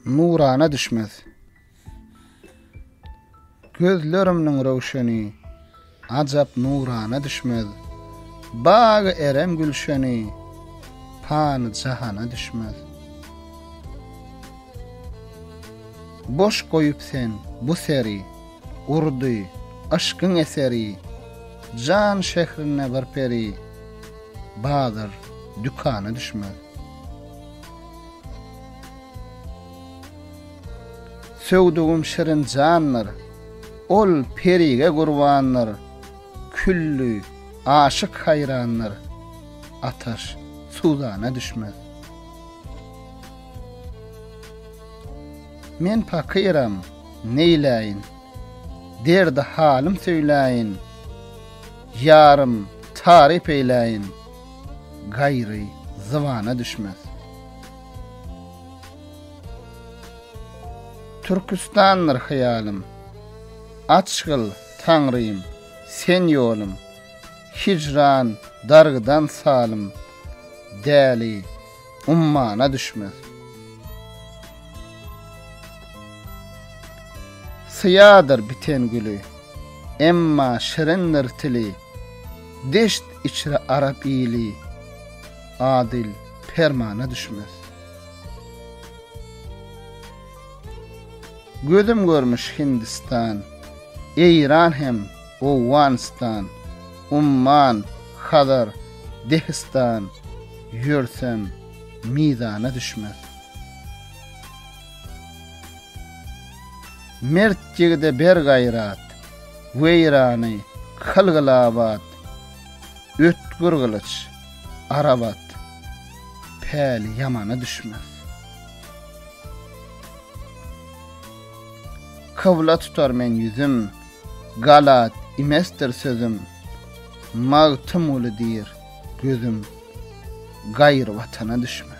Nurana düşmez. Gözlerimniň röwşeni, Ajap nurana düşmez. Bagy-Erem gülşeni, Pany jahana düşmez. Boş goýup sen bu seri, Urdy yşkyň eseri, Jan şährinde bir peri, Bazar, dükana düşmez. Söwdügim şirin jandyr, Ol perige gurbandyr, Külli aşyk haýrandyr, Ataş suzana düşmez. Men pakyram, neýläýin, Derdi halym söýläýin, Ýarym taryp eýläýin, Gaýry zybana düşmez. Türküstandyr hyýalym, Açgyl, Taňrym, sen ýolum, Hijran dargydan salym, Däli ummana düşmez. Syýadyr biten güli, Emma şirindir tili, Deşt içre arap ili, Adyl permana düşmez. Gözüm görmüş Hindistan, Eýran hem Owganystan, Umman, Hazar, Dehistan, Ýörsem mizana düşmez. Mert ýigide ber gaýrat, Weýrany kylgyl abat, Ötgür gylyç, arabat, Päli ýamana düşmez. Kybla tutar men ýüzüm, Galat imesdir sözüm, Magtymguly diýr gözüm, Gaýry watana düşmez.